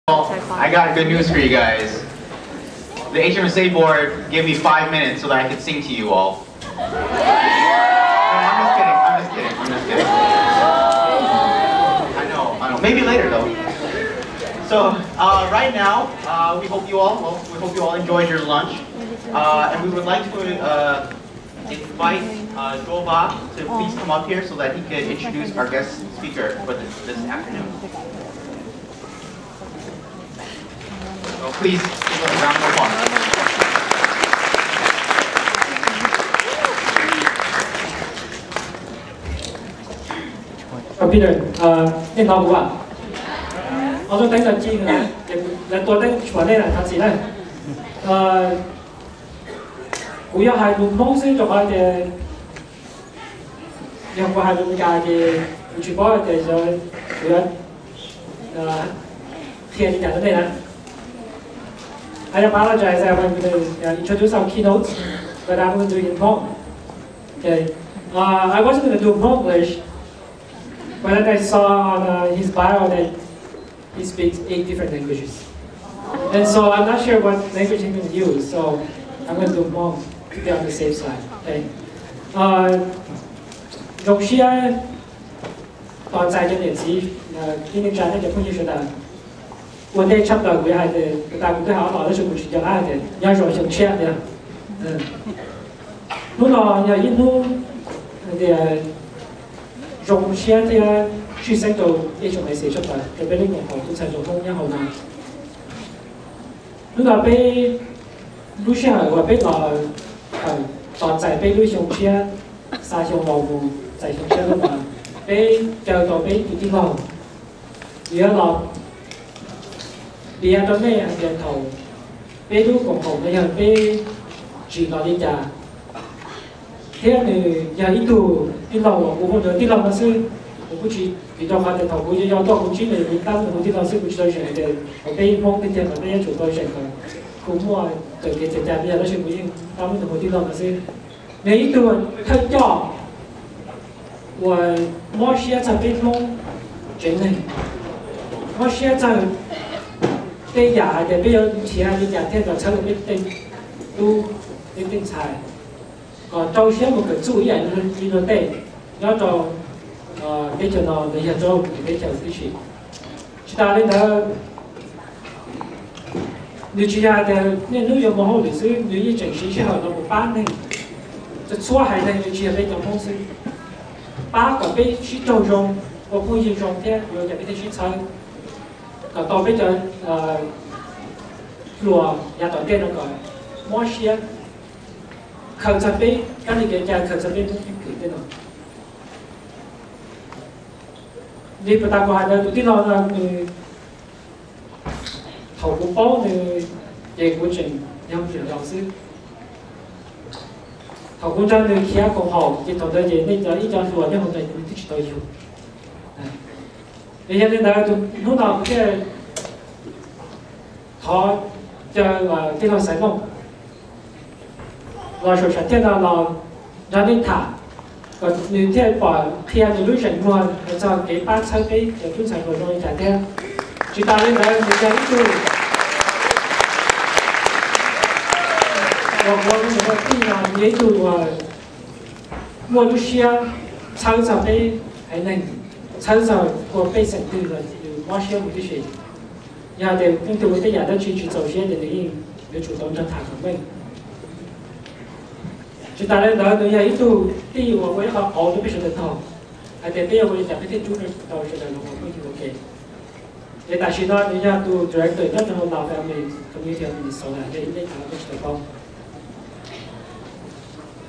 I got good news for you guys. The H M S A board gave me five minutes so that I could sing to you all. No, I'm just kidding. I'm just kidding. I'm just kidding. I know. I know. Maybe later though. So uh, right now, uh, we hope you all. Well, we hope you all enjoyed your lunch, uh, and we would like to uh, invite uh, Joe Ba to please come up here so that he could introduce our guest speaker for this, this afternoon. So please give him a round of applause. Peter, nej hnov kuv, ob lub teeb no ci, lawv tua teeb tshuav nej lawm, thov txim na. Kuv yuav hais lus Hmoob xwb rau qhov tias yog kuv hais lus Meskas ces kuv tsis paub tias kuv yuav qhia li cas rau nej na. I apologize, I want to uh, introduce our keynote, but I'm going to do it in Hmong. Okay. Uh, I wasn't going to do Hmong English, but then I saw on uh, his bio that he speaks eight different languages. And so I'm not sure what language he's going to use, so I'm going to do Hmong to be on the safe side. Okay. Uh, Zoo siab tos txais cov niam txiv, tij neej tsa thiab cov phooj ywg sawv daws. Ua ntej tshaj plaws kuv yuav hais tias, tas kuv twb hais ob los tab sis kuv tsis nco qab hais tias nyob zoo xyoo tshiab tiag. Hnub no yog ib hnub hais tias zoo siab thiab tshwj xeeb rau ib tsoom Maiv Xis tshaj plaws rau peb lub koom haum tub ntxhais hluas Hmoob nyob hauv no. Hnub no peb lub sij hawm uas peb los khaws tos txais peb lub xyoo tshiab, xa xyoo laus mus txais xyoo tshiab lawm no, peb caw tau peb tus tij laug yuav los piav rau nej hais tias thaum peb lub koom haum no yog peb tsim los li cas, thiab nws yog ib tug tij laug uas kuv hu nws tij laug no xwb. Kuv kuj tsis, vim rau qhov tias thaum kuv yau yau tuaj kuv ntsib nws, kuv tab muab nws hu tij laug xwb, kuv tsis tau zeem tias thaum peb Hmoob tiag tiag mas peb yuav tsum tau zeem kom kuv muaj txawm kev txawm cai li cas tab sis kuv yeej tab muab nws hu tij laug no xwb. Nws ib tug thawj coj uas mob siab txog peb Hmoob tsev neeg, mob siab txog tej yam hais tias peb yuav nrhiav li cas thiaj kom txhawb rau peb tej tub peb tej ntxhais kom rau siab mus kawm txuj ib yam li luag tej nyob rau teb chaws no los yog rau teb chaws tib si. Tsis tas li ntawd, nws tsis yog hais tias niaj hnub yuav mus hauj lwm xwb, nws yeej tseem siv sij hawm no mus pab neeg, txhua txhua haiv neeg, nws tsis yog peb cov Hmoob xwb, pab kom peb sib raug zoo, ua phooj ywg zoo thiab yuav cas peb thiaj sib txhawb, kom tau peb cov hluas yav tom ntej no kom mob siab, khaws txog peb kab li kev cai, khaws txog peb Hmoob keeb kwm tej no. Li puas tas kuv hais ntawd, tus tij laug no nws, thaum kuv paub nws ces kuv tseem yog me nyuam yaus xwb. Thaum kuv nrog nws khiav koom haum ces thaum ntawd ces nej cov ib co hluas nyob hauv ntawd nws twb tsis tau yug. Yog li ntawd hnub no kuv thiaj thov caw tij laug Xaiv Looj los saum sam thiaj no los nrog nej tham, kom nws thiaj pom qhia nws lub zeem muag hais txog kev pab txhawb peb cov tub ntxhais hluas zoo li cas thiab. Tsis tas li ntawd nws yog ib tug uas kuv ua tij no nws yog ib tug uas muaj lub siab txhawb txog peb haiv neeg, txhawb txog ua pej xeem twg los nws mob siab mus tib si. Yog tias leej twg ua tej yam dab tsi tsis txaus siab ces nws yeej yuav tsum tau nrog tham kom meej. Tsis tas li ntawd nws yog ib tug tij uas ua ib qho qauv rau peb sawv daws taug hais tias peb yuav ua li cas peb thiaj rub tau sawv daws los ua phooj ywg ua ke. Es tam sim no nws yog tus director nyob rau hauv Lao Family Community of Minnesota, nej ib leej thaum no peb tsis tau paub.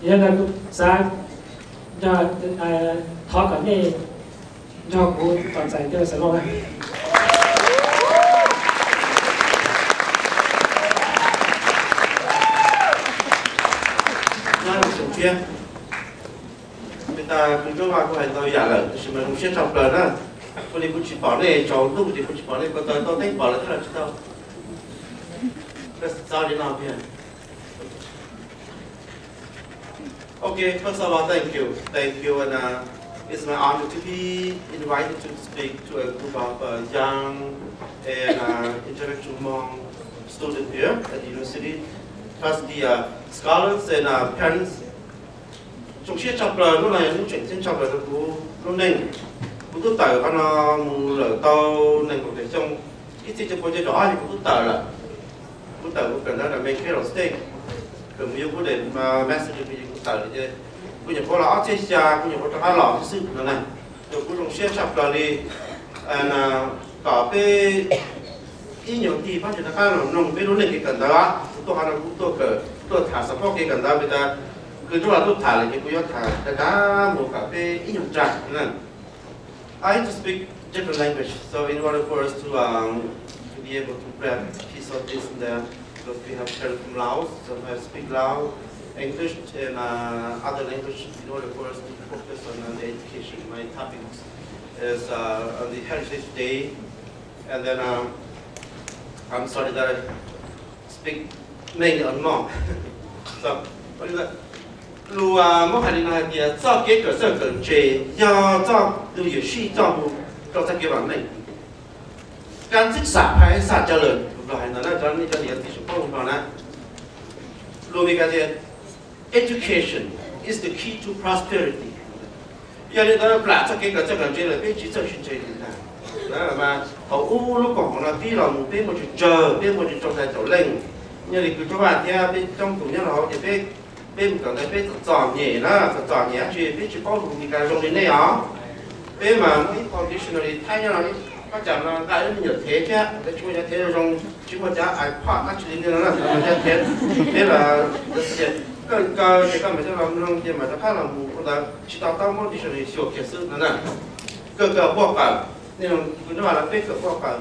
Yog li ntawd kuv xav thov kom nej nrog kuv tos txais tij laug Xaiv Looj na. Nyob zoo siab, tas kuv Ntsuab Vaj kuj hais ntau yam lawm tab sis mas zoo siab tshaj plaws na. Ua li kuv tsis pom nej tsaus ntuj ces kuv tsis pom nej ko taw tau teeb pom lawm thiab los tsis tau. Koj txhob li no tiag. Okay, first of all, thank you, thank you, and uh, It's my honor to be invited to speak to a group of uh, young and uh, intellectual Hmong students here at the university, plus the uh, scholars and uh, parents. Zoo siab tshaj plaws, hnub no yog hnub tseem ceeb tshaj plaws rau kuv lub neej. Kuv twb tawm qhov no mus lawm tau nees nkaum tawm xyoo, ib txhiab cuaj pua cuaj caum ob ces kuv twb tawm lawm. Kuv tawm kuv kawm ntawv rau Mackay State, kawm mus yuav kuv daim master degree kuv tawm lawm ces kuv nyuam qhuav los ob txhiab xya kuv nyuam qhuav rov qab los xwb no na. Ces kuv zoo siab tshaj plaws li kom peb ib nyuag tij pab tsis rov qab los mloog peb lub neej kev kawm ntawv. Kuv tuaj qhov no kuv tuaj kawm, tuaj tham support kev kawm ntawv, vim tas kws tuaj los tuaj tham lawm ces kuv yuav tham dag dag mus kom peb ib nyuag rag na. I hate to speak different language, so in order for us to um, to be able to grab a piece of this and that, because we have parents from Laos, so I speak Lao, English, and uh, other language in order for us to focus on uh, the education. My topic is uh, on the Heritage Day, and then um, I'm sorry that I speak mainly on Hmong. So, lus Hmoob hais li no hais tias txoj kev kawm txawj kawm ntse yog txoj lus yuam sij coj mus rau txoj kev vam meej. Kab ntxwb xam phaj ib xam coj lawm, lus hais no na cov nej cov niam txiv tsis paub lus no na. Lus Meskas tias education is the key to prosperity. Yog li ntawd plam txoj kev kawm txawj kawm ntse lawm peb tsis txawj tsis ntse li ntag. Mas thaum ub lub koom haum no pib los mus peb muaj tsawg tsawg, peb muaj tsawg rau ntawm caum leej. Nyob li kws Tub Vaj thiab peb coob tus nyob rau hauv ces peb, peb mus kawm ntawv peb txom txom nyem na, txom txom nyem dab tsi peb tsis paub lus Meskas zoo li nej os. Peb mas muaj ib qho dictionary Thaib nyob no, koj cas no nqa ib me nyuam thev thiab, tsis muaj cov thev zoo, tsis muaj cov iPod dab tsi li no na, cov thev, thev los kawg nkaus ces koj mam coj los mloog ces mam rov qab los mus ua ntawd, tsis to taub muab dictionary xyuas kiag xwb no na. Kawg kawg puag pawg, nej, kuv nyob los peb kawg puag pawg.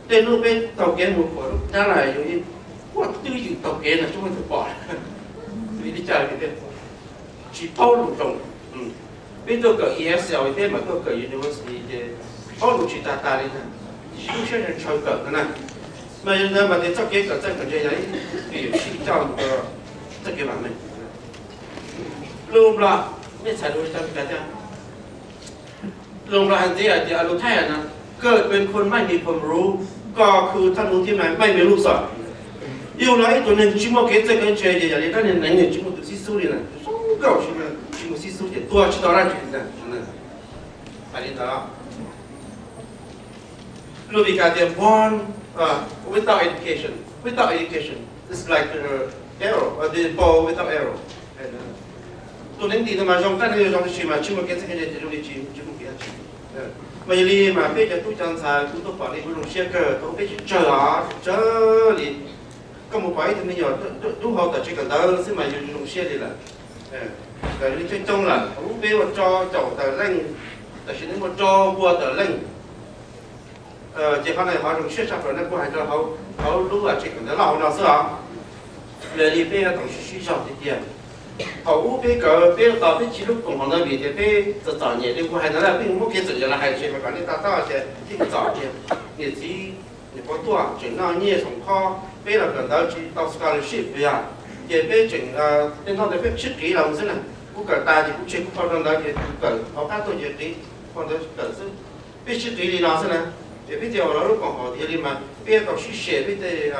Tej hnub peb taug kev mus pom lub dab laug yus, puag twj ywm taug kev no tsis muaj tus pom, vim li cas? Tsis paub lus zoo. Peb tuaj kawm E S L, peb mam tuaj kawm university ces paub lus tsis tas tas li ntag, tiam sis lub siab ntshaw kawm no na. Mas yog li ntawd mas tias txoj kev kawm txawj kawm ntse yog ib lub yuam sij coj mus rau txoj kev vam meej. Lus Nplog, nej txhais lus li cas thiab? Lus Nplog hais ntxiv hais tias อุทัย no, เกิดเป็นคนไม่มีความรู้ ก็คือท่านรู้ที่ไม่มีลูกศร. Yus los ib tug neeg tsis muaj kev txawj kev ntse ces yog li dab neeg neeg tsis muaj tus xib xub li na, zoo nkauj tsis muaj xib xub ces tuag tsis tau dab tsi li ntag. Hais li ntawd. Lus Meskas tias born uh, without education, without education is like the arrow, uh, the bow without arrow. Tus neeg nti no mas zoo, kab neeg zoo tab sis mas tsis muaj kev txawj kev ntse ces zoo li tsis, tsis muaj kev txawj. Mas yog li mas peb cov tub cov ntxhais kuv tuaj pom li kuv zoo siab kawg, thaum peb tsis tsawg os, tsawg li. Koj mus pom ib tug me nyuam dub hau tom tsev kawm ntawv xwb mas yus zoo siab li lawm. Txawm li coob coob lawm, thaum ub peb muaj rau caum tawm leej, tam sim no muaj rau pua tawm leej. Ces qhov no qhov zoo siab tshaj plaws no kuv hais rau hauv lub tsev kawm ntawv loj hauv no xwb os. Yog li peb yuav tau sib sib zog tiag tiag. Thaum ub peb kawm peb tos peb txhim lub koom haum ntawd vim tias peb txom txom nyem li kuv hais ntawd, peb muab kev txawm yam los hais tias mas kom nej to taub tias peb txom tiag, niam txiv nyuam qhuav tuaj tseem noj nyiaj xoom khob, peb los kawm ntawv tsis tau scholarship yog, ces peb tseem, tej hnub ntawd peb sib qiv los xwb na. Kuv kawm tas ces kuv tseg kuv phau rau ntawd ces kuv kawm hauv qab tuaj ces qiv phau ntawd kawm xwb. Peb sib qiv li no xwb na, ces peb thiaj ua lub koom haum tiag li mas peb tau sib share peb tej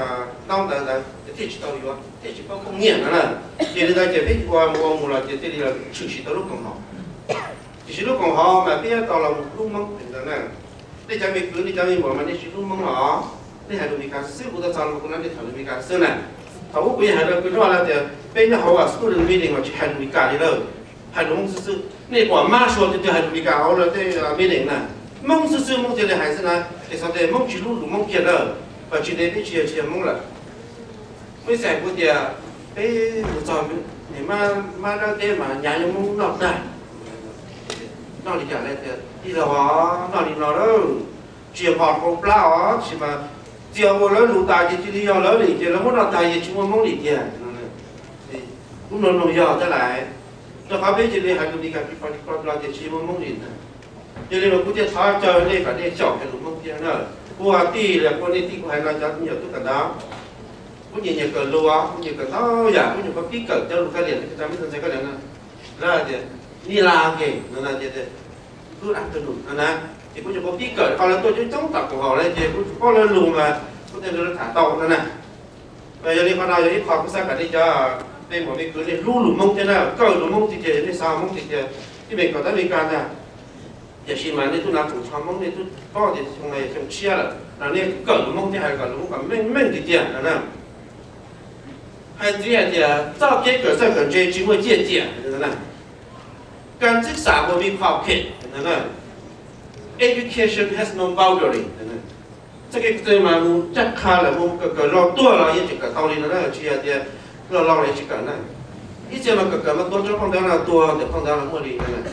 ntaub ntawv ntawd ces thiaj tsis tau yuav, thiaj tsis paub phooj nyiaj no na. Ces li ntawd ces peb ua mus ua mus los ces thiaj li tshwm sim tau lub koom haum. Tiam sis lub koom haum mas peb yuav tau los mus hlub Hmoob ntawd na. Nej cov me kwv nej cov me muam mas nej tsis hlub Hmoob los nej hais lus Meskas xwb, kuv tuaj txog los kuv no nej tham lus Meskas xwb na. Thaum ub kuv yeej hais rau kwv tij lawv tias peb nyob hauv student meeting mas tsis hais lus Meskas li lawm, hais lus Hmoob xwb xwb. Nej pom mab sua tiag tiag hais lus Meskas hauv lawv tej meeting na, Hmoob xwb xwb, Hmoob thiaj li hais xwb na. Ces xav tias Hmoob tsis hlub lus Hmoob kiag lawm, mas tsis ntev peb tsis yog, tsis yog Hmoob lawm. Muaj ib txhia hais kuv tias peb mus txog niam mab dawb teb mas nyav yuav muab noj tag. Noj li cas? Tias tij laug, noj li no lawm, tsis yog hom hauv plab os, tab sis mas txia ua lawv lus tas ces cia li yog lawv li, ces lawv muab noj tag ces tsis muaj Hmoob li tiag. Kuv mloog mloog yog thiab lais, rau qhov peb cia li hais lus Meskas plis plos plis plos ces tsis muaj Hmoob li ntag. Yog li mas kuv thiaj thov caw nej kom nej xyaum hais lus Hmoob thiab na. Kuv ua tij los kuv ua nej tij, kuv hais no cov me nyuam tub kawm ntawv, kuv nyiam nyiam kawm lus, kuv nyiam kawm ntau yam, kuv nyuam qhuav pib kawm cov lus kab liam, cov me ntxhais kab liam no, lawv hais tias ni la ke no na, tias Good afternoon no na. Ces kuv tsis paub pib kawm, qhov lawv tuaj coob coob tom kuv hauv na, ces kuv tsis paub lawv lus mas kuv thiaj li tham tau no na. Yog li qhov no yog ib qho kuv xav kom nej cov peb muam peb kwv nej hlub lus Hmoob thiab na, kawm lus Hmoob tiag tiag, yog nej xav Hmoob tiag tiag, tib neeg kawm tab Amelikas ntag. Tiam sis mas nej tub nav tsoom tsho Hmoob nej twb paub tias xyoo no yog xyoo tshiab lawm no, nej kawm lus Hmoob thiab hais kom lus Hmoob kom meej meej tiag tiag no na. Hais ntxiv hais tias txoj kev kawm txawj kawm ntse tsis muaj ciaj ciam no na. Kas txib xam mus vi khom phem no na. Education has no boundary. Txoj kev kawm mas mus caj qha lawm, mus kawm kawm los tuag los yeej tseem kawm tau li no na, tsis yog tias los los los yeej tsis kawm na. Ib txhia mas kawm kawm mas tuag tsob phooj ywg no tuag ntawm phooj ywg los muaj li no na.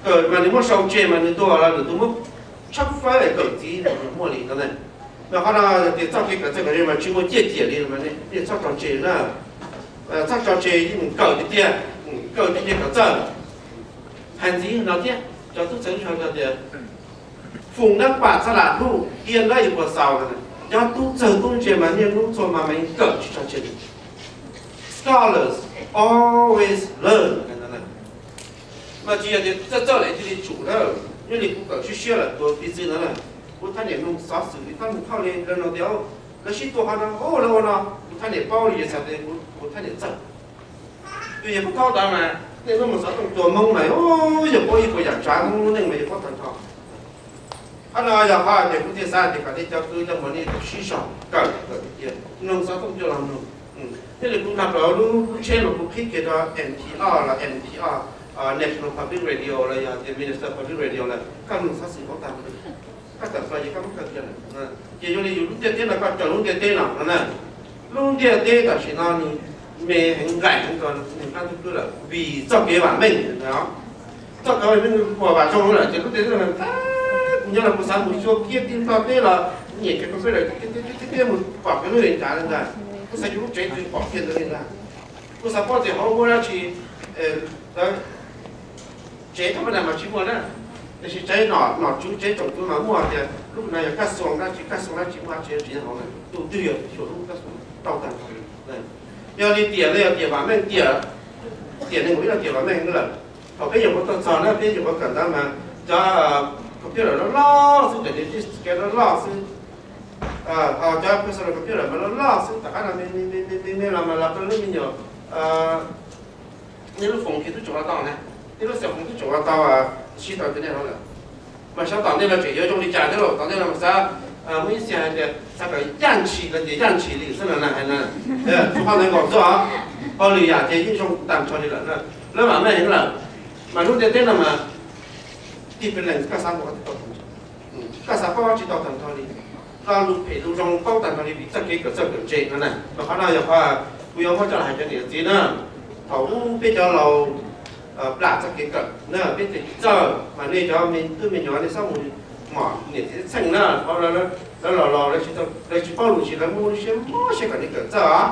Kawm mas nws muab sau tseg mas nws tuag los nws tus muab tshawb fawb kawm ntxiv los muaj li no na. Mas qhov no yog tias txoj kev kawm txawj kawm ntse mas tsis muaj ciaj ciam li mas nej txhob tso tseg na. Txhob tso tseg, yeej kawm tiag tiag, kawm tiag tiag kom txawj. Hais ntxiv no thiab, cov tub txawj hais tias, foom nab pam txhab lam hlub, dia nab yus puas xaus no. Cov tub txawj tub ntse mas niaj hnub txhua hmo mas yeej kawm tsis tso tseg li. Scholars always learn. Mas tsis yog tias txawj txawj lawm cia li tsum na. Nyob li kuv kawm siab siab lawm tus piv txwv no na, kuv thab niam nug xov xwm li thab nug thauj li lawv no tias lawv sib tua qhov no, lawv ua no, kuv thab niam paub li, yog xav tias kuv thab niam txawj. Tus yawg Pub Thaub ntawd mas nej muab mus xov tooj tua Hmoob mas yog paub ib puas yam tsav Hmoob lub neej mas yog paub tag nrho. Qhov no yog qhov tias kuv thiaj xav tias kom nej cov kwv cov muam nej sib zog kawm kawm tiag tiag, mloog xov tooj coj los mloog. Thiaj li kuv nqa plaws lub tsheb mas kuv qhib kiag rau N P R los N P R, National Public Radio los yog tias Minnesota Public Radio lawm, koj mloog xov xwm paub tag, koj tawm plaws ces koj muab kawm kiag lawm. Ces zoo li yus lub ntiaj teb no koj raws lub ntiaj teb no no na. Lub ntiaj teb tam sim no nws me heev nqaim heev rau neeg qab ntuj khwb lawm vim txoj kev vam meej no. Txoj kev vam meej nws puas vam zoo lawm ces lub ntiaj teb no, kuv nyob los kuv xav mus xyuas kiag tij nplog teb los nyiam kiag computer tiag tiag mus pom kiag lub li cas li ntag. Kuv xav yus lub tsev twg pom kiag ntawd li ntag. Kuv xav paub tias hauv muaj dab tsi, tsev thaj ma da mas tsis muaj na, tiam sis tsev nom nom tswv tsev tsoom tswv mas muaj tias lub no yog kaj xuas dab tsi kaj xuas dab tsi muaj dab tsi tsev hauv na, tus twg yog xyuas lub kaj xuas tau tag nrho li. Yog li tiam no yog tiam vam meej tiam, tiam nees nkaum ib no tiam vam meej heev lawm. Thaum peb nyuam qhuav tuaj txog na peb nyuam qhuav kawm ntawv mas cov computer loj loj xwb, cov disk loj loj xwb, ho cov personal computer mas loj loj xwb, tom qab no me me los mas los rau lub me nyuam, nej lub foos twb tseem ua tau na, nej lub cell phone twb tseem ua tau, siv tau internet lawm. Mas xyov tom ntej no tseem yuav zoo li cas thiab los tom ntej no mas xav muaj ib txhia hais tias xav kom yaj ntshis los tias yaj ntshis li xwb no na hais na. Tsis pom ntawv nkaus xwb os, hauj lwm yam ces yeej zoo tag nrho li lawm na. Lawv vam meej heev lawm, mas lub ntiaj teb no mas tib peb leeg koj xav paub tsis tau tag nrho, koj xav paub tsis tau tag nrho li. Lo lus phem lus zoo paub tag nrho li vim txoj kev kawm txawj kawm ntse no na. Mas qhov no yog qhov kuv yuav muab coj los hais cov niam txiv na. Thaum ub peb cov laus plam txoj kev kawm na, peb tsis txawj mas nej cov me tub me nyuam nej txhob mus mom niam txiv txheej na, lawv los los lawv tsis paub lus tsis lawv muaj lub siab mob siab kom nej kawm txawj os.